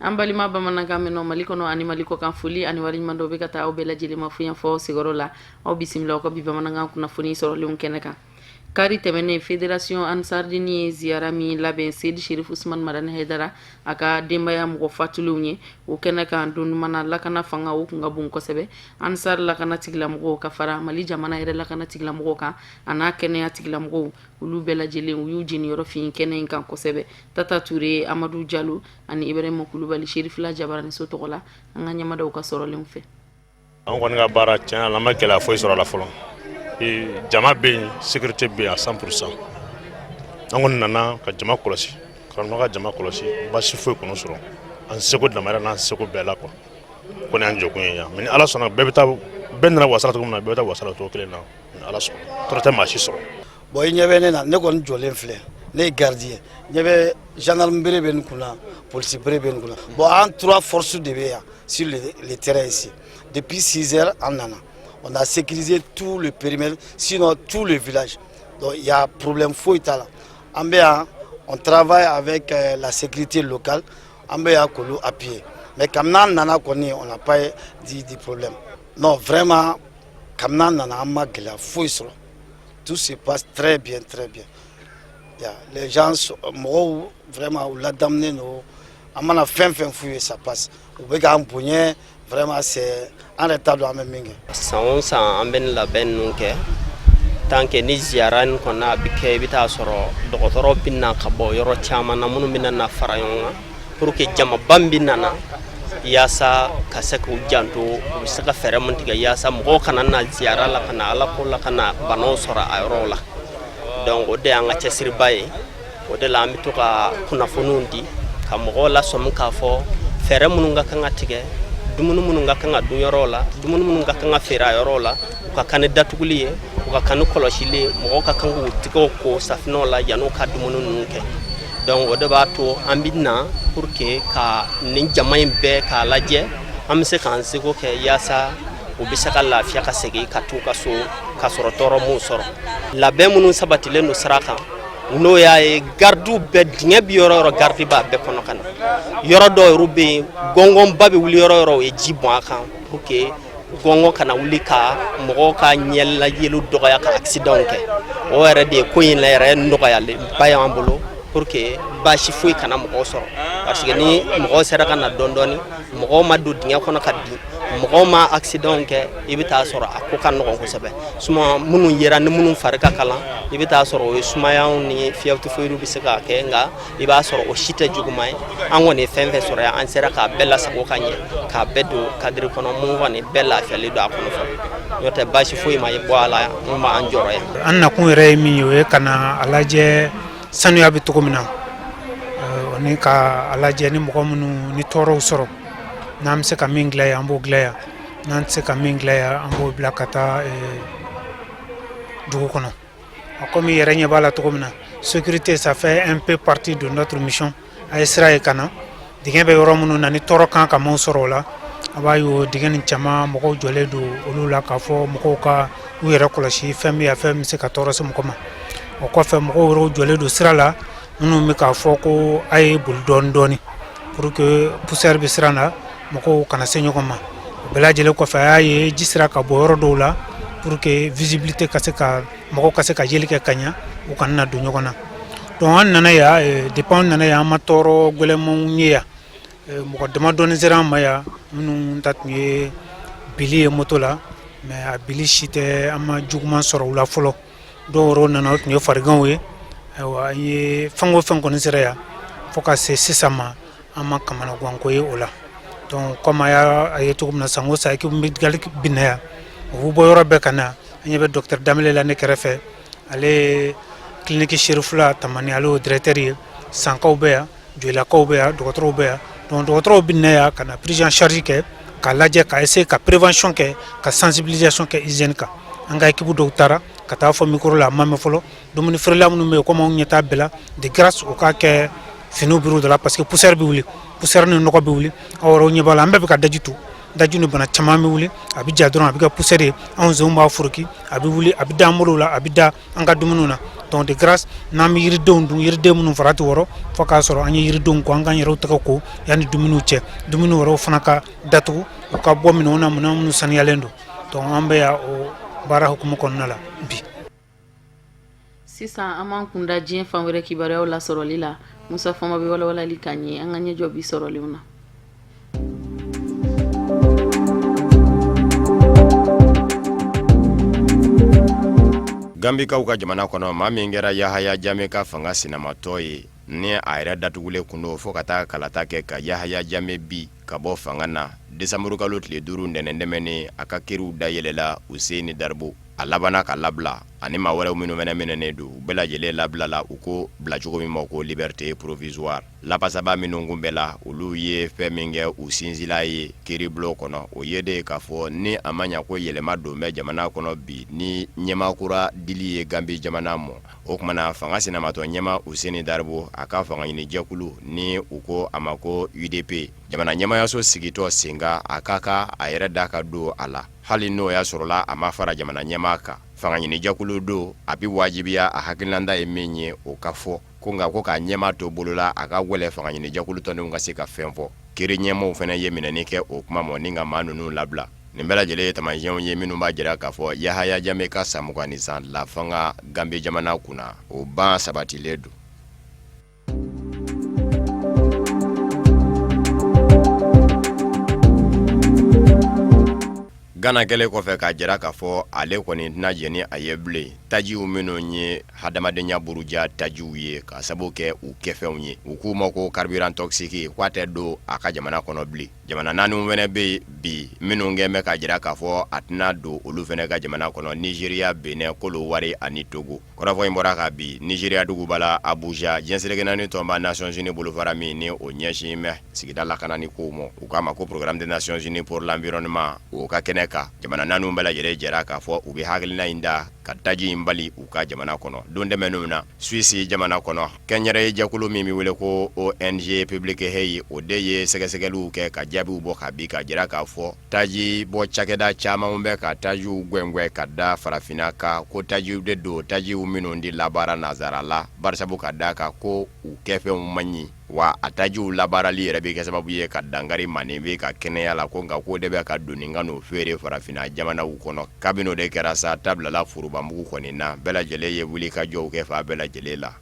An balima bamanankan mɛnnaw Mali kɔnɔ ani Mali kɔ kan, foli ani waleɲuman dɔ bɛ ka taa aw bɛɛ lajɛlen ma fo yan fɔ sigiyɔrɔ la. Aw bisimila aw ka bi bamanankan kunnafoni sɔrɔlenw kɛnɛ kan. Kari tɛmɛnen, Fédération Ansardini ye ziyara min labɛn Seyidi Sherif Usman Madani Haidara a ka denbaya mɔgɔ fatulenw ye, o kɛnɛ kan don duman na, lakana fanga o kun ka bon kosɛbɛ. Ansar lakana tigilamɔgɔw ka fara Mali jamana yɛrɛ lakana tigilamɔgɔw kan, a n'a kɛnɛya tigilamɔgɔw, olu bɛɛ lajɛlen u y'u jeniyɔrɔ fin kɛnɛ in kan kosɛbɛ. Tata Ture, Amadu Jalo ani Ibrahima Kulubali, Serifila Jabaraniso tɔgɔ la, an ka ɲɛmadaw ka sɔrɔlenw fɛ. An kɔni ka baara, tiɲɛ na, an ma gɛlɛya foyi sɔrɔ a la fɔlɔ. Jama bɛ yen, sécurité bɛ yen à 100%. An kɔni nana ka jama kɔlɔsi, karamɔgɔ ka jama kɔlɔsi, baasi foyi kɔnɔ sɔrɔ. An seko damayira n'an seko bɛɛ la quoi, ko nin y'an jɔkun ye yan. Mais ni Ala sɔnna, bɛɛ bɛ taa, bɛɛ nana wasala cogo min na, bɛɛ bɛ taa wasala cogo kelen na ni Ala sɔnna. Tɔɔrɔ tɛ maa si sɔrɔ. Bon, i ɲɛ bɛ ne na, ne kɔni jɔlen filɛ, ne ye gardien ye. Ɲɛ bɛ gendarme bere bɛ nin kunna, polisi bere bɛ nin kunna. Bon, an trois forces de bɛ yan sur le terrain ici. Depuis 6 heures an nana, on a sécurisé tout le périmètre, sinon tout le village. Donc il y a problème foyi t'a la. An bɛ yan, on travaille avec la sécurité locale. An bɛ yan k'olu appuyer, mais kabini an nana kɔni, on n'a pas dit de problème. Non, vraiment, kabini an nana, an ma gɛlɛya foyi sɔrɔ. Tout se passe très bien, très bien. Yeah, les gens, mɔgɔw vraiment u ladamunen don. An mana fɛn fɛn f'u ye, ça passe. U bɛ k'an bonya vraiment, c'est an yɛrɛ t'a dɔn an bɛ min kɛ. San o san, an bɛ nin labɛn ninnu kɛ. Tant que ni ziyara nin kɔni a bɛ kɛ, i bɛ taa sɔrɔ dɔgɔtɔrɔ bɛ na ka bɔ yɔrɔ caman na, minnu bɛ na fara ɲɔgɔn kan pour que jamaba min bɛ nana, yaasa ka se k'u janto, u bɛ se ka fɛɛrɛ mun tigɛ yaasa mɔgɔw kana na ziyara la, ka na Ala ko la, ka na banaw sɔrɔ a yɔrɔw la. Donc o de y'an ka cɛsiriba ye. O de la an bɛ to ka kunnafoniw di ka mɔgɔw lasɔmi k'a fɔ fɛɛrɛ minnu ka kan ka tigɛ, dumuni minnu ka kan ka dun yɔrɔw la, dumuni minnu ka kan ka feere a yɔrɔw la, u ka kan ni datuguli ye, u ka kan ni kɔlɔsili ye, mɔgɔw ka kan k'u tigɛw ko safinɛw la yan'u ka dumuni ninnu kɛ. Donc o de b'a to an bɛ na pour que ka nin jama in bɛɛ k'a lajɛ, an bɛ se k'an seko kɛ yaasa u bɛ se ka lafiya ka segin ka t'u ka so ka sɔrɔ tɔɔrɔ m'u sɔrɔ. Labɛn minnu sabatilen don sira kan, n'o y'a ye garidiw bɛɛ, dingɛ bi yɔrɔ yɔrɔ, garidi b'a bɛɛ kɔnɔ ka na. Yɔrɔ dɔw yɛrɛ bɛ yen, gɔngɔnba bɛ wuli yɔrɔ yɔrɔ, o ye ji bɔn a kan pour que gɔngɔn kana wuli ka mɔgɔw ka ɲɛlajɛliw dɔgɔya ka accident kɛ. O yɛrɛ de ye ko in yɛrɛ nɔgɔyalenba y'an bolo pour que baasi foyi kana mɔgɔw sɔrɔ, parce que ni mɔgɔw sera ka na dɔɔni dɔɔni, mɔgɔw ma don dingɛ kɔnɔ ka bin, mɔgɔw ma accident kɛ, i bɛ taa sɔrɔ a ko ka nɔgɔn kosɛbɛ. Suma minnu yera ni minnu fari ka kalan, i bɛ taa sɔrɔ o ye sumayaw ni fièvre typhoïde bɛ se ka kɛ, nka i b'a sɔrɔ o si tɛ juguman ye. An kɔni ye fɛn fɛn sɔrɔ yan, an sera k'a bɛɛ lasago ka ɲɛ, k'a bɛɛ don cadre kɔnɔ. Mun kɔni bɛɛ lafiyalen don a kɔnɔ fɔlɔ, n'o tɛ baasi foyi ma bɔ a la mun b'an jɔrɔ yan. An nakun yɛrɛ ye min ye, o ye ka na a lajɛ sanuya bɛ cogo min na, o ni ka a lajɛ ni mɔgɔ minnu ni tɔɔrɔw sɔrɔ, n'an bɛ se ka min dilan yan, an b'o dilan yan. N'an tɛ se ka min dilan yan, an b'o bila ka taa dugu kɔnɔ. Komi i yɛrɛ ɲɛ b'a la cogo min na, sécurité, ça fait un peu partie de notre mission. A ye sira ye ka na, dingɛ bɛ yɔrɔ minnu na, ni tɔɔrɔ kan ka maaw sɔrɔ o la, a b'a ye o dingɛ nin caman, mɔgɔw jɔlen don olu la k'a fɔ mɔgɔw ka u yɛrɛ kɔlɔsi, fɛn min fɛn bɛ se ka tɔɔrɔ se mɔgɔ ma. O kɔfɛ, mɔgɔw yɛrɛ jɔlen don sira la minnu bɛ k'a fɔ ko a ye boli dɔɔni dɔɔni pour que poussière bɛ sira la, mɔgɔw kana se ɲɔgɔn ma. O bɛɛ lajɛlen kɔfɛ, a y'a ye ji sera ka bɔ yɔrɔ dɔw la pour que visibilité ka se ka, mɔgɔw ka se ka yeli kɛ ka ɲɛ, u kana na don ɲɔgɔn na. Donc an nana yan, depuis an nana yan, an ma tɔɔrɔ gɛlɛnmanw ye yan. Mɔgɔ damadɔni sera an ma yan minnu ta tun ye bili ye moto la, mais a bili si tɛ, an ma juguman sɔrɔ u la fɔlɔ. Dɔw yɛrɛ nana, o tun ye fariganw ye. Ayiwa, an ye fɛn o fɛn kɔni sera yan fo ka se sisan ma, an ma kamanaganko ye o la. Donc comme a y'a ye cogo min na, san o san équipe médicale bɛ na yan, u bɛ bɔ yɔrɔ bɛɛ ka na. An ɲɛ bɛ docteur Danbele la ne kɛrɛfɛ, ale ye clinique Cherifla Tamani, ale y'o directeur ye. Sankaw bɛ yan, Joyilakaw bɛ yan, dɔgɔtɔrɔw bɛ yan. Donc dɔgɔtɔrɔw bɛ na yan ka na prise en charge kɛ, k'a lajɛ, ka essayer ka prévention kɛ, ka sensibilisation kɛ hygiène kan. An ka équipe dɔw taara ka taa fɔ micro la, a ma mɛn fɔlɔ. Dumuni feerela minnu bɛ yen, komi anw ɲɛ t'a bɛɛ la, de grâce, u k'a kɛ finiw biri de la, parce que poussière bɛ wuli, poussière ni nɔgɔ bɛ wuli. Aw yɛrɛ ɲɛ b'a la, an bɛɛ bɛ ka daji tu, daji ni bana caman bɛ wuli, a bɛ ja dɔrɔn, a bɛ kɛ poussière ye. Anw senw b'a foroki, a bɛ wuli, a bɛ da an bolo la, a bɛ da an ka dumuniw na. Donc de grâce, n'an bɛ yiridenw dun, yiriden minnu fara tɛ wɔrɔ, fo k'a sɔrɔ an ye yiridenw ko, an k'an yɛrɛw tɛgɛ ko yanni dumuniw cɛ. Dumuni wɛrɛw fana ka datugu, u ka bɔ minɛnw na, minɛn minnu saniyalen don. Donc an bɛ yan o baara hukumu kɔnɔna la bi. Sisan an b'an kunda diɲɛ fan wɛrɛ kibaruyaw lasɔrɔli la. Musa Fɔnba bɛ walawalali k'an ye. An ka ɲɛjɔ bi sɔrɔlenw na. Gambikaw ka jamana kɔnɔ, maa min kɛra Yahaya Jame ka fanga sinamatɔ ye, ni a yɛrɛ datugulen kun don fo ka taa kalata kɛ ka Yahaya Jame bin ka bɔ fanga na desanburukalo tile 5 ntɛnɛn tɛmɛnen, a ka kiriw dayɛlɛla Useni Daribo. A labanna ka labila, ani maa wɛrɛw minnu fana minɛnen don, u bɛɛ lajɛlen labilala u ko bilacogo min ma ko liberté provisoire. Lafasabaa minnu kun bɛɛ la, olu ye fɛn min kɛ u sinsinla ye kiiribulon kɔnɔ, o ye de k'a fɔ ni a ma ɲa ko yɛlɛma don bɛ jamana kɔnɔ bi ni ɲɛmaa kura dili ye Gambi jamana mɔ. O tuma na fanga sinamatɔ ɲɛmaa Useni Daribo, a ka fangaɲinijɛkulu ni u ko a ma ko UDP, jamana ɲɛmaayaso sigitɔ sen kan, a ka kan a yɛrɛ da ka don a la. Hali n'o y'a sɔrɔla a ma fara jamana ɲɛmaa kan, fangaɲinijɛkulu don, a bɛ wajibiya a hakilinata ye min ye o ka fɔ, ko nka ko k'a ɲɛmaa to bolola a ka gwɛlɛ fangaɲinijɛkulu tɔndenw ka se ka fɛn fɔ. Kiri ɲɛmaaw fana ye minɛni kɛ o kuma mɔ ni ka maa ninnu labila. Nin bɛɛ lajɛlen ye taamasiyɛnw ye minnu b'a jira k'a fɔ Yahaya Jame ka san 20 ni san la fanga Gambi jamana kunna, o ban sabatilen don. Gana kɛlen kɔfɛ k'a jira k'a fɔ ale kɔni tɛna jɛn ni a ye bilen, tajiw minnu ye hadamadenya buruja tajiw ye ka sabu kɛ u kɛfɛnw ye, u k'u ma ko carburant toxique, k'a tɛ don a ka jamana kɔnɔ bilen. Jamana naani fana bɛ yen bi minnu kɛlen bɛ k'a jira k'a fɔ a tɛna don olu fana ka jamana kɔnɔ, Nizeriya, Benɛn, Kɔdiwari ani Togo. Kɔrɔfɔ in bɔra kabi Nizeriya duguba la Abuja, diɲɛ seleke naani tɔnba Nations Unies bolofara min ni o ɲɛsin bɛ sigida lakanani kow ma, u k'a ma ko Programme des Nations Unies pour l'environnement, o ka kɛnɛ kan, jamana naani bɛɛ lajɛlen jɛra k'a fɔ u bɛ hakilina in da ka taji in bali u ka jamana kɔnɔ. Don tɛmɛnenw na, Suisse jamana kɔnɔ, kɛnyɛrɛye jɛkulu min bɛ wele ko ONG Public Eye, o de ye sɛgɛsɛgɛliw kɛ ka jaabiw bɔ kabi k'a jira k'a fɔ taji bɔ cakɛda caman bɛ ka tajiw gwɛngwɛn ka da farafinna kan, ko tajiw de don, tajiw minnu di labaara nansara la, barisabu ka da kan ko u kɛfɛnw man ɲi, wa a tajiw labaarali yɛrɛ bɛ kɛ sababu ye ka dankari maaninfin ka kɛnɛya la, ko nka k'o de bɛ ka doni ka n'o feere farafinna jamanaw kɔnɔ. Kabini o de kɛra sa, ta bilala forobamugu kɔni na, bɛɛ lajɛlen ye wulikajɔw kɛ fan bɛɛ lajɛlen la.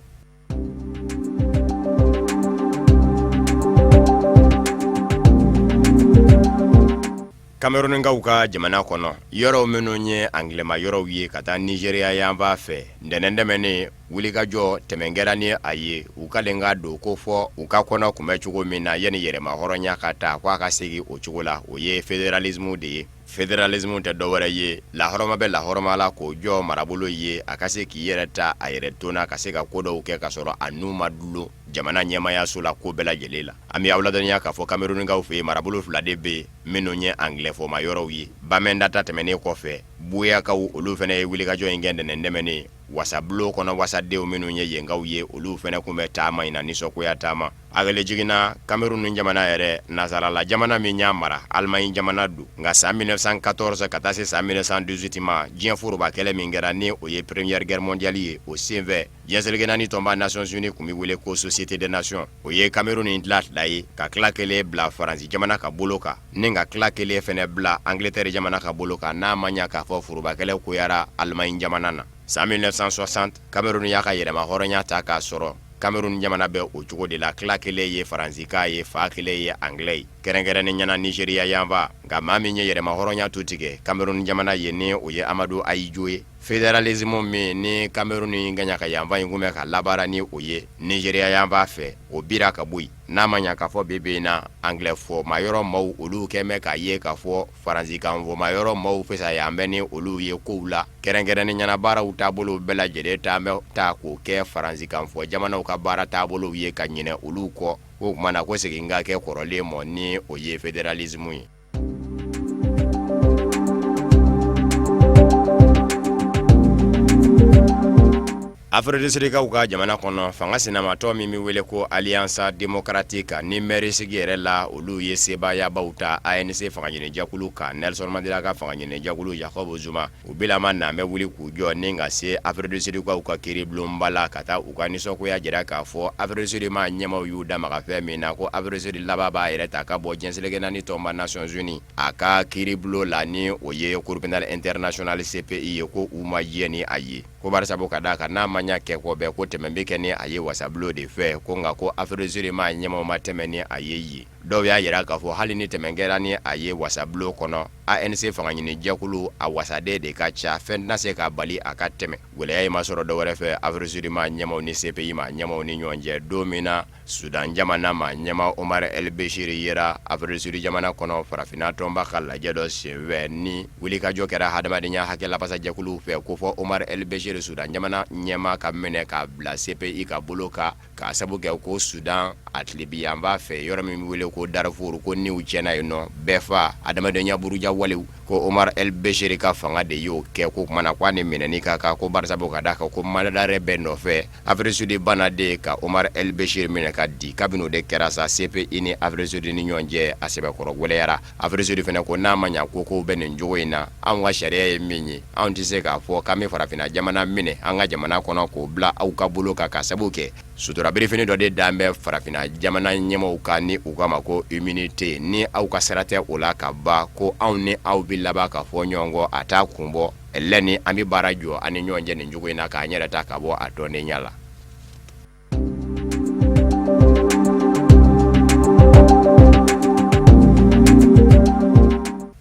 Kamerunkaw ka jamana kɔnɔ, yɔrɔw minnu ye angilɛma yɔrɔw ye ka taa Nizeriya yanfan fɛ, ntɛnɛn tɛmɛnen wulikajɔ tɛmɛn kɛra ni a ye, u kalen ka don ko fɔ u ka kɔnɔ tun bɛ cogo min na yanni yɛrɛmahɔrɔnya ka ta, ko a ka segin o cogo la, o ye fédéralisme de ye. Fédéralisme tɛ dɔwɛrɛ ye, lahɔrɔma bɛ lahɔrɔma la k'o jɔ marabolo ye, a ka se k'i yɛrɛ ta a yɛrɛ ton na, ka se ka ko dɔw kɛ ka sɔrɔ a nun ma dulon jamana ɲɛmaayaso la ko bɛɛ lajɛlen la. An bɛ aw ladɔnniya k'a fɔ Kamerunkaw fɛ yen, marabolo fila de bɛ yen minnu ye angilɛfɔma yɔrɔw ye. Bamenda ta tɛmɛnen kɔfɛ, Buyakaw olu fana ye wulikajɔ in kɛ ntɛnɛn tɛmɛnen. Wasabulon kɔnɔ wasadenw minnu ye yenkaw ye, olu fana tun bɛ taama in na, nisɔngoya taama. Hakili jiginna Kamerun jamana yɛrɛ, nansarala jamana min y'a mara, Alimaɲi jamana don. Nka san 1914 ka taa se san 1918 ma, diɲɛ foroba kɛlɛ min kɛra ni o ye première guerre mondiale ye, o senfɛ diɲɛ seleke naani tɔnba Nations Unies tun bɛ wele ko Société des Nations, o ye Kamerun in tila fila ye, ka tila kelen bila Faransi jamana ka bolo kan, ni ka tila kelen fana bila Angleterre jamana ka bolo kan, n'a ma ɲa k'a fɔ forobakɛlɛ goyara Alimaɲi jamana na. San 1960, Kamerun y'a ka yɛrɛmahɔrɔnya ta k'a sɔrɔ Cameroun jamana bɛ o cogo de la, tila kelen ye faransikan ye, fan kelen ye anglais ye, kɛrɛnkɛrɛnnenya na Nizeriya yanfan. Nka maa min ye yɛrɛmahɔrɔnya tu tigɛ Cameroun jamana ye, ni o ye Amadu Ayijo ye. Fédéralisme min ni Cameroun kɛɲɛka yanfan in tun bɛ ka labaara ni o ye Nizeriya yanfan fɛ, o bira ka bɔ yen. N'a ma ɲa k'a fɔ bi bi in na, anglais fɔ maa yɔrɔ maaw olu kɛn bɛ k'a ye k'a fɔ faransikan fɔ maa yɔrɔ maaw fisaya bɛ ni olu ye kow la, kɛrɛnkɛrɛnnenya na baaraw taabolo bɛɛ lajɛlen ta bɛ ta k'o kɛ faransikan fɔ jamanaw ka baara taabolow ye ka ɲinɛ olu kɔ. O tuma na ko segin ka kɛ kɔrɔlen mɔ, ni o ye fédéralisme ye. Afrique du Sud kaw ka jamana kɔnɔ, fanga sinamatɔn min bɛ wele ko Alliance démocratique ni mɛri sigi yɛrɛ la, olu ye sebaayabaw ta ANC fangaɲinijɛkulu kan. Nelson Mandela ka fangaɲinijɛkulu, Jacob Zuma, u bilama na bɛ wuli k'u jɔ ni ka se Afrique du Sud kaw ka kiiribulonba la ka taa u ka nisɔngoya jira k'a fɔ Afrique du Sud maa ɲɛmaaw y'u da maga fɛn min na, ko Afrique du Sud laban b'a yɛrɛ ta ka bɔ diɲɛ seleke naani tɔnba Nations Unies a ka kiiribulon la, ni o ye Cour pénale internationale CPI ye, ko u ma jɛn ni a ye. Ko barisabu ka d'a kan n'a ma ɲa kɛ kɔ bɛɛ ko tɛmɛ bɛ kɛ ni a ye wasabulon de fɛ, ko nka ko Afrique du Sud maa ɲɛmaaw ma tɛmɛ ni a ye yen. Dɔw y'a jira k'a fɔ hali ni tɛmɛ kɛra ni a ye wasabulon kɔnɔ, ANC fangaɲinijɛkulu a wasaden de ka ca, fɛn tɛna se k'a bali a ka tɛmɛ. Gɛlɛya in ma sɔrɔ dɔwɛrɛ fɛ Afrique du Sud maa ɲɛmaaw ni CPI maa ɲɛmaaw ni ɲɔgɔn cɛ don min na Sudan jamana maa ɲɛmaa Omar El Bechir yera Afrique du Sud jamana kɔnɔ farafinna tɔnba ka lajɛ dɔ senfɛ, ni wulikajɔ kɛra hadamadenya hakɛ lafasajɛkuluw fɛ ko fɔ Omar El Bechir Sudan jamana ɲɛmaa ka minɛ k'a bila CPI ka bolo kan, k'a sabu kɛ ko Sudan a tilebinyanfan fɛ yɔrɔ min bɛ wele ko Darfur, ko niw tiɲɛna yen nɔ bɛɛ fa adamadenya buruja walew, ko Omar El Bechir ka fanga de y'o kɛ, ko kuma na k'a ni minɛni ka kan, ko barisabu ka d'a kan ko mandat d'arrêt bɛɛ nɔfɛ. Afrique du Sud banna de ka Omar El Bechir minɛ ka di. Kabini o de kɛra sa, CPI ni Afrique du Sud ni ɲɔgɔn cɛ a sɛbɛkɔrɔ gɛlɛyara. Afrique du Sud fana ko n'a ma ɲa ko kow bɛ nin cogo in na, anw ka sariya ye min ye, anw tɛ se k'a fɔ k'an bɛ farafinna jamana minɛ an ka jamana kɔnɔ k'o bila aw ka bolo kan, ka sabu kɛ sutura birifini dɔ de dan bɛ farafinna jamana ɲɛmaaw kan ni u k'a ma ko immunité. Ni aw ka sira tɛ o la ka ban, ko anw ni aw bɛ laban ka fɔ ɲɔgɔn kɔ, a t'a kun bɔ lɛni, an bɛ baara jɔ an ni ɲɔgɔn cɛ nin cogo in na k'an yɛrɛ ta ka bɔ a tɔndenya la.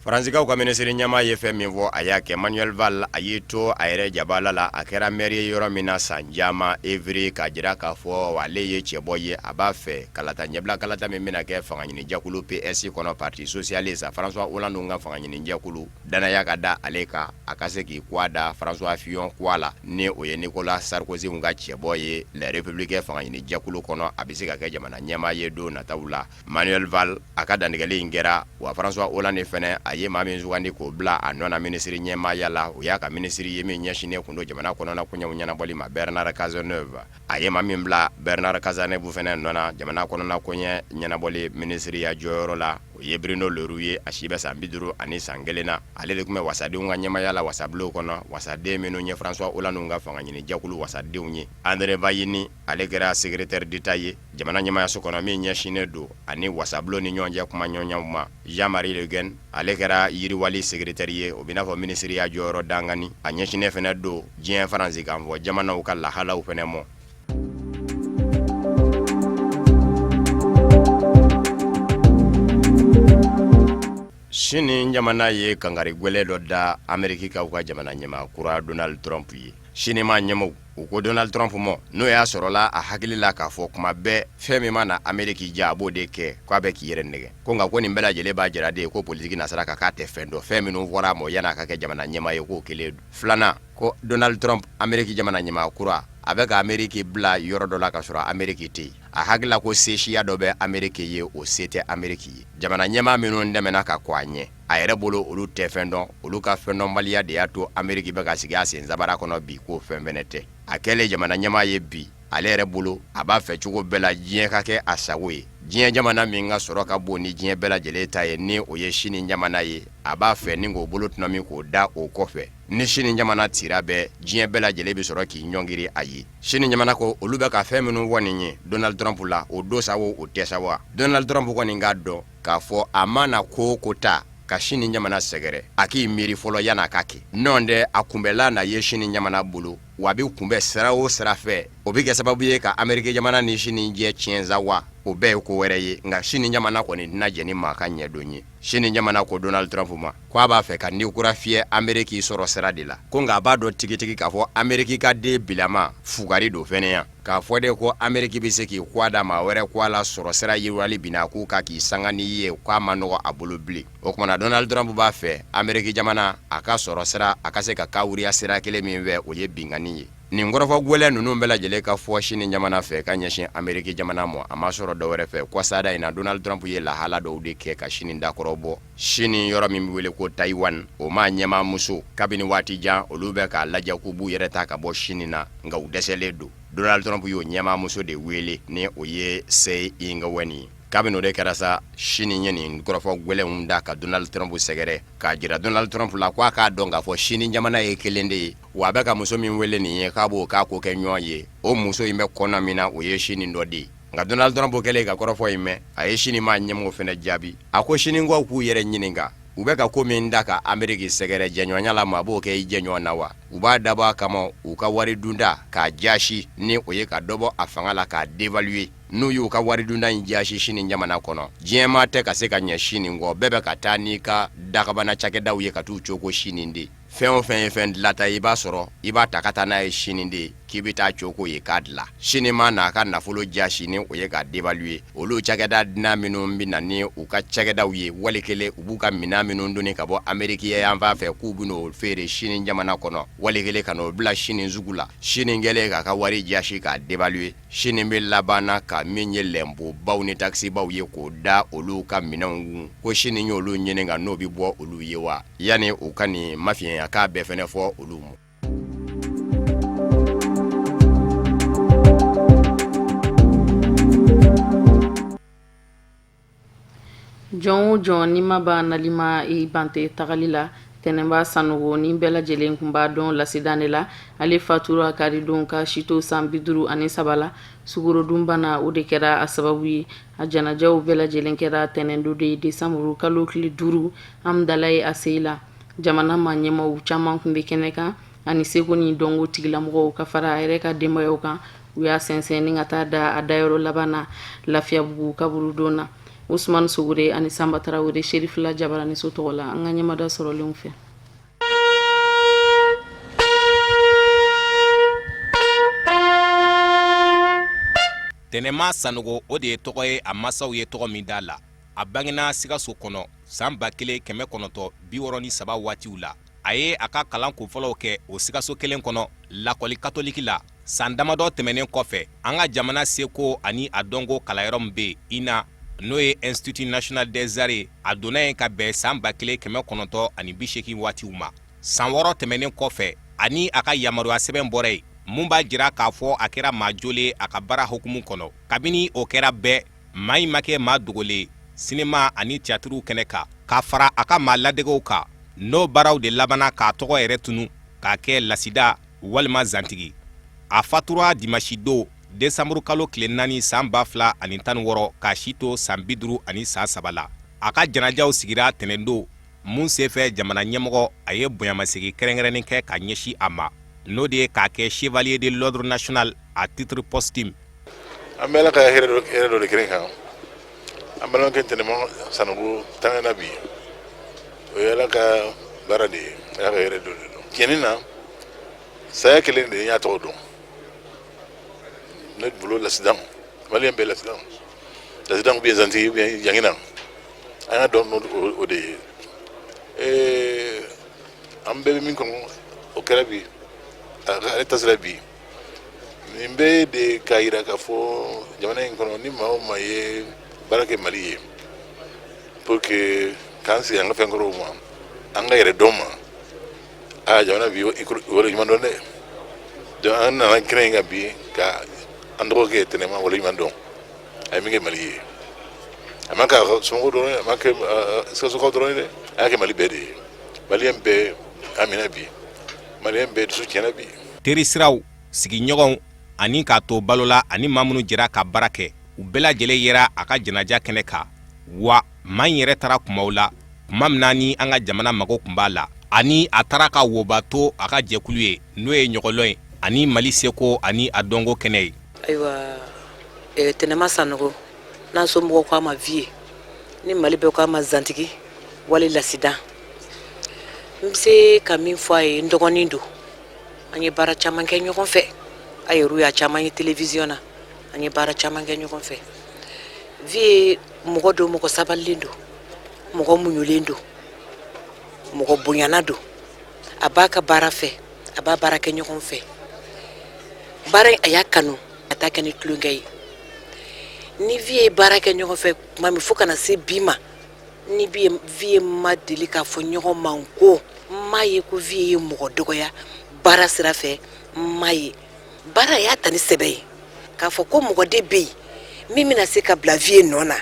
Faransikaw ka minisiri ɲɛmaa ye fɛn min fɔ, a y'a kɛ. Manuel Valls, a y'i to a yɛrɛ jabala la, a kɛra mɛri ye yɔrɔ min na san caman, Evry, k'a jira k'a fɔ ale ye cɛbɔ ye. A b'a fɛ kalata ɲɛbila kalata min bɛna kɛ fangaɲinijɛkulu PS kɔnɔ, Parti socialiste, François Hollande ka fangaɲinijɛkulu, Danaya ka da ale kan, a ka se k'i kwa da François Fillon kwa la, ni o ye Nicolas Sarkozy ka cɛbɔ ye Les Républicains fangaɲinijɛkulu kɔnɔ, a bɛ se ka kɛ jamana ɲɛmaa ye don nataw la. Manuel Valls, a ka dantigɛli in kɛra wa François Hollande fana, a ye maa min sugandi k'o bila a nɔ na minisiri ɲɛmaaya la, o y'a ka minisiri ye min ɲɛsinnen tun don jamana kɔnɔna koɲɛw ɲɛnabɔli ma, Bernard Cazeneuve. A ye maa min bila Bernard Cazeneuve fana nɔ na jamana kɔnɔna koɲɛ ɲɛnabɔli minisiriya jɔyɔrɔ la, o ye Bruno Le Roux ye. A si bɛ san 51 na. Ale de tun bɛ wasadenw ka ɲɛmaaya la wasabulon kɔnɔ, wasaden minnu ye François Hollande ka fangaɲinijɛkulu wasadenw ye. André Vallini, ale kɛra secrétaire d'État ye jamana ɲɛmaayaso kɔnɔ min ɲɛsinnen don ani wasabulon ni ɲɔgɔn cɛ kumaɲɔgɔnyaw ma. Jean-Marie Le Guen, ale kɛra yiriwali secrétaire ye, o bɛ n'a fɔ minisiriya jɔyɔrɔ dangani. A ɲɛsinnen fana don diɲɛ faransikanfɔ jamanaw ka lahalaw fana ma. Sini jamana ye kangari gwɛlɛn dɔ da Amerikikaw ka jamana ɲɛmaa kura Donald Trump ye. Sini maa ɲɛmaaw, u ko Donald Trump ma, n'o y'a sɔrɔla a hakili la k'a fɔ kuma bɛɛ fɛn min mana Ameriki diya a b'o de kɛ, k'a bɛ k'i yɛrɛ nɛgɛ, ko nka ko nin bɛɛ lajɛlen b'a jira de ko politiki nasira kan k'a tɛ fɛn dɔn. Fɛn minnu fɔra a ma yan'a ka kɛ jamana ɲɛmaa ye, k'o kelen don. Filanan, ko Donald Trump, Ameriki jamana ɲɛmaa kura, a bɛ ka Ameriki bila yɔrɔ dɔ la ka sɔrɔ Ameriki tɛ yen. A hakili la ko sesiya dɔ bɛ Ameriki ye, o se tɛ Ameriki ye. Jamana ɲɛmaa minnu tɛmɛna ka kɔn a ɲɛ, a yɛrɛ bolo olu tɛ fɛn dɔn, olu ka fɛndɔnbaliya de y'a to Ameriki bɛ ka sigi a sen sabara kɔnɔ bi, k'o fɛn fɛnɛ tɛ. A kɛlen jamana ɲɛmaa ye bi, ale yɛrɛ bolo a b'a fɛ cogo bɛɛ la diɲɛ ka kɛ a sago ye. Diɲɛ jamana min ka sɔrɔ ka bon ni diɲɛ bɛɛ lajɛlen ta ye, ni o ye Sini jamana ye, a b'a fɛ ni k'o bolo tɔnɔmi k'o da o kɔfɛ. Ni Sini jamana tira bɛɛ, diɲɛ bɛɛ lajɛlen bɛ sɔrɔ k'i ɲɔngiri a ye. Sini jamana ko olu bɛ ka fɛn minnu fɔ nin ye Donald Trump la, o don sa o, o tɛ sa wa? Donald Trump kɔni k'a dɔn k'a fɔ a mana ko o ko ta ka Sini jamana sɛgɛrɛ, a k'i miiri fɔlɔ yan'a ka kɛ. Nɔntɛ, a kunbɛla na ye Sini jamana bolo, wa a bɛ kunbɛn sira o sira fɛ, o bɛ kɛ sababu ye ka Ameriki jamana ni Sini jɛ tiɲɛ sa wa, o bɛɛ ye ko wɛrɛ ye. Nka Sini jamana kɔni tɛna jɛn ni maa ka ɲɛdon ye. Sini jamana ko Donald Trump ma ko a b'a fɛ ka ni kura fiyɛ Ameriki sɔrɔ sira de la, ko nka a b'a dɔn tigitigi k'a fɔ Ameriki ka den bilama fugari don fɛnɛ yan. K'a fɔ de ko Ameriki bɛ se k'i kwa da maa wɛrɛ kwa la sɔrɔ sira yiriwali binna k'u kan k'i sanga n'i ye, k'a ma nɔgɔ a bolo bilen. O tuma na Donald Trump b'a fɛ Ameriki jamana a ka sɔrɔ sira a ka se ka kawuriya sira kelen min fɛ, o ye binkanni ye. Nin kɔrɔfɔ gɛlɛn ninnu bɛɛ lajɛlen ka fɔ Sini jamana fɛ ka ɲɛsin Ameriki jamana ma, a ma sɔrɔ dɔwɛrɛ fɛ kɔsada in na Donald Trump ye lahala dɔw de kɛ ka Sini dakɔrɔ bɔ. Sini yɔrɔ min bɛ wele ko Taïwan, o maa ɲɛmaa muso, kabini waati jan olu bɛ k'a lajɛ k'u b'u yɛrɛ ta ka bɔ Sini na, nka u dɛsɛlen don. Donald Trump y'o ɲɛmaa muso de wele ni o ye Tsai Ing-wen ye. Kabini o de kɛra sa, Sini ye nin kɔrɔfɔ gɛlɛnw da ka Donald Trump sɛgɛrɛ, k'a jira Donald Trump la ko a k'a dɔn k'a fɔ Sini jamana ye kelen de ye, wa a bɛ ka muso min wele nin ye k'a b'o k'a ko kɛ ɲɔgɔn ye, o muso in bɛ kɔnɔ min na, o ye Sini dɔ de ye. Nka Donald Trump kɛlen ka kɔrɔfɔ in mɛn, a ye Sini maa ɲɛmɔgɔ fana jaabi. A ko Sinikaw k'u yɛrɛ ɲininka, u bɛ ka ko min da ka Ameriki sɛgɛrɛ jɛɲɔgɔnya la, maa b'o kɛ i jɛɲɔgɔn na wa? U b'a dabɔ a kama u ka wari dunda k'a jasi, ni o ye ka dɔ bɔ a fanga la k'a dévaluer. N'u y'u ka wari dunda in jasi Sini jamana kɔnɔ, diɲɛmaa tɛ ka se ka ɲɛ Sini kɔ, bɛɛ bɛ ka taa n'i ka dakabana cakɛdaw ye ka t'u coko Sini de. Fɛn o fɛn ye fɛn dilata ye, i b'a sɔrɔ i b'a ta ka taa n'a ye Sini de, k'i bɛ taa coko yen k'a dilan. Sini maa n'a ka nafolo jasi ni o ye k'a dévaluer, olu cakɛda dunan minnu bɛ na ni u ka cakɛdaw ye, wali kelen u b'u ka minɛn minnu doni ka bɔ Ameriki yanfan fɛ k'u bɛ n'o feere Sini jamana kɔnɔ, wali kelen ka n'o bila Sini sugu la. Sini kɛlen k'a ka wari jasi k'a dévaluer, Sini bɛ laban na ka min ye lɛnpobaw ni takisibaw ye k'o da olu ka minɛnw kun, ko Sini y'olu ɲininka n'o bɛ bɔ olu ye wa, yanni u ka nin mafiɲɛya k'a bɛɛ fana fɔ olu ma. Jɔn o jɔn n'i ma ban nali ma i ban tɛ tagali la. Tɛnɛnba Sanogo ni bɛɛ lajɛlen tun b'a dɔn lasidan de la, ale fatura karidon ka si to san 53 la. Sukorodunbana o de kɛra a sababu ye. A janajaw bɛɛ lajɛlen kɛra tɛnɛndon de ye desanburu kalo tile 5 Hamdallaye ACI la. Jamana maa ɲɛmaaw caman tun bɛ kɛnɛ kan ani seko ni dɔnko tigilamɔgɔw ka fara a yɛrɛ ka denbayaw kan. U y'a sɛnsɛn ni ka taa da a dayɔrɔ laban na Lafiyabugu kaburudon na. Usumani Sogore ani Sanba Tarawele Serifila Jabaraniso tɔgɔ la, an ka ɲɛmada sɔrɔlenw fɛ. Tɛnɛma Sanogo, o de ye tɔgɔ ye a masaw ye tɔgɔ min d'a la. A bangena Sikaso kɔnɔ san 1963 waatiw la. A ye a ka kalan kunfɔlɔw kɛ o Sikaso kelen kɔnɔ lakɔli katoliki la. San damadɔ tɛmɛnen kɔfɛ, an ka jamana seko ani a dɔnko kalanyɔrɔ min bɛ yen INA, n'o ye Institut national des arts ye, a donna yen ka bɛn san 1980 waatiw ma. San 6 tɛmɛnen kɔfɛ, ani a ka yamaruya sɛbɛn bɔra yen mun b'a jira k'a fɔ a kɛra maa jolen a ka baara hukumu kɔnɔ. Kabini o kɛra bɛɛ, maa in ma kɛ maa dogolen sinema ani tiyatiriw kɛnɛ kan, ka fara a ka maa ladegew kan, n'o baaraw de labanna k'a tɔgɔ yɛrɛ tunu k'a kɛ lasida walima zantigi. A fatura dimasi don desanburu kalo tile 4 san 2016 k'a si to san 53 la. A ka janajaw sigira tɛnɛndon mun senfɛ jamana ɲɛmɔgɔ a ye bonyamasegin kɛrɛnkɛrɛnnen kɛ ka ɲɛsin a ma, n'o de ye k'a kɛ chevalier de l'ordre national à titre posthume. An bɛ Ala ka hɛrɛ dɔ de kɛnɛ kan. An balimakɛ Tɛnɛma Sanogo tangana bi, o ye Ala ka baara de ye, Ala ka hɛrɛ dɔ de don. Tiɲɛni na, saya kelen de n y'a tɔgɔ dɔn ne bolo, lasidan maliyɛn bɛɛ, lasidan lasidan ou bien zantigi ou bien jangina, an y'a dɔn o de ye. An bɛɛ bɛ min kɔnɔ, o kɛra bi, ale ta sera bi. Nin bɛɛ de k'a jira k'a fɔ jamana in kɔnɔ, ni maa o maa ye baara kɛ Mali ye pour que k'an sigi an ka fɛn kɔrɔw ma, an ka yɛrɛ dɔn ma, aa, jamana bi waleɲuman dɔn dɛ. Donc an nana kɛnɛ in kan bi ka an dɔgɔkɛ Tɛnɛma waleɲuman dɔn, a ye min kɛ Mali ye. A ma kɛ a somɔgɔw dɔrɔn ye, a ma kɛ Sikasokaw dɔrɔn ye dɛ, a y'a kɛ Mali bɛɛ de ye. Maliyɛn bɛɛ hamina bi, maliyɛn bɛɛ dusu tiɲɛna bi. Teri siraw, sigiɲɔgɔnw ani k'a to balo la ani maa minnu jɛra ka baara kɛ, u bɛɛ lajɛlen yera a ka janaja kɛnɛ kan. Wa maa in yɛrɛ taara kumaw la tuma min na ni an ka jamana mago tun b'a la, ani a taara ka woba to a ka jɛkulu ye, n'o ye ɲɔgɔlɔn ye ani Mali seko ani a dɔnko kɛnɛ ye. Ayiwa, Tɛnɛma Sanogo, n'a somɔgɔw ko a ma Vieux, ni Mali bɛɛ ko a ma zantigi wali lasidan, n bɛ se ka min fɔ a ye, n dɔgɔnin don. An ye baara caman kɛ ɲɔgɔn fɛ, a yɛrɛ y'a caman ye télévision na. An ye baara caman kɛ ɲɔgɔn fɛ. Vieux mɔgɔ don, mɔgɔ sabalilen don, mɔgɔ muɲulen don, mɔgɔ bonyana don. A b'a ka baara fɛ, a b'a baara kɛ ɲɔgɔn fɛ. Baara in, a y'a kanu, a t'a kɛ ni tulonkɛ ye. Ni Vieux ye baara kɛ ɲɔgɔn fɛ tuma min fo ka na se bi ma, ni Vieux ma deli k'a fɔ ɲɔgɔn ma ko n m'a ye ko Vieux ye mɔgɔ dɔgɔya baara sira fɛ. N m'a ye. Baara, a y'a ta ni sɛbɛ ye. K'a fɔ ko mɔgɔ de bɛ yen min bɛna se ka bila Vieux nɔ na,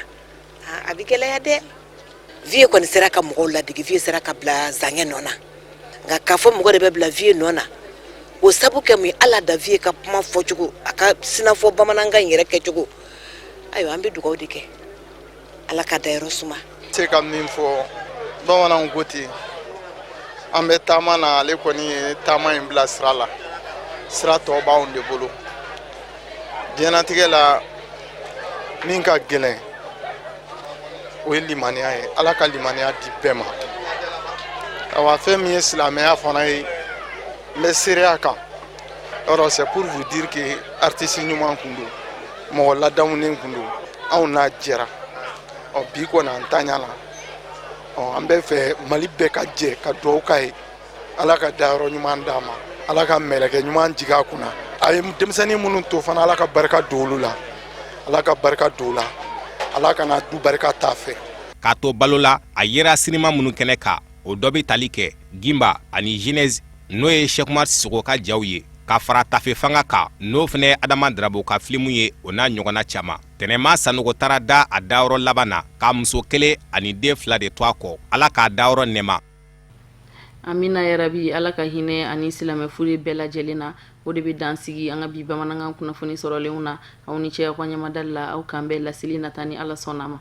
a bɛ gɛlɛya dɛ. Vieux kɔni sera ka mɔgɔw ladege, Vieux sera ka bila Zankɛ nɔ na, nka k'a fɔ mɔgɔ de bɛ bila Vieux nɔ na, o sabu kɛ mun ye? Ala da Vieux ka kuma fɔcogo, a ka sinafɔ bamanankan in yɛrɛ kɛcogo. Ayiwa, an bɛ dugawu de kɛ, Ala ka dayɔrɔ suma. Se ka min fɔ, bamananw ko ten, an bɛ taama na, ale kɔni ye taama in bila sira la, sira tɔ b'anw de bolo. Diɲɛnatigɛ la, min ka gɛlɛn, o ye limaniya ye. Ala ka limaniya di bɛɛ ma. Awa, fɛn min ye silamɛya fana ye, n bɛ seereya kan yɔrɔ. C'est pour vous dire que artiste ɲuman kun don, mɔgɔ ladamunen kun don. Anw n'a jɛra. Ɔ, bi kɔni, an taɲa la. Ɔ, an bɛ fɛ Mali bɛɛ ka jɛ ka dugawu k'a ye, Ala ka dayɔrɔ ɲuman d'a ma, Ala ka mɛlɛkɛ ɲuman jigin a kunna. A ye denmisɛnnin minnu to fana, Ala ka barika don olu la, Ala ka barika don u la, Ala kana du barika t'a fɛ. K'a to balo la, a yera sinima minnu kɛnɛ kan, o dɔ bɛ tali kɛ Gimba ani Genèse, n'o ye Sɛkumar Sisoko ka jaw ye, ka fara Tafe Fanga kan, n'o fana ye Adama Darabo ka filimu ye, o n'a ɲɔgɔnna caman. Tɛnɛma Sanogo taara da a dayɔrɔ laban na k'a muso kelen ani den fila de to a kɔ. Ala k'a dayɔrɔ nɛma. Amina yarabi. Ala ka hinɛ ani silamɛ fure bɛɛ lajɛlen na. O de bɛ dan sigi an ka bi bamanankan kunnafoni sɔrɔlenw na. Aw ni ce aw ka ɲɛmadali la. Aw k'an bɛn laseli nata, ni Ala sɔnna a ma.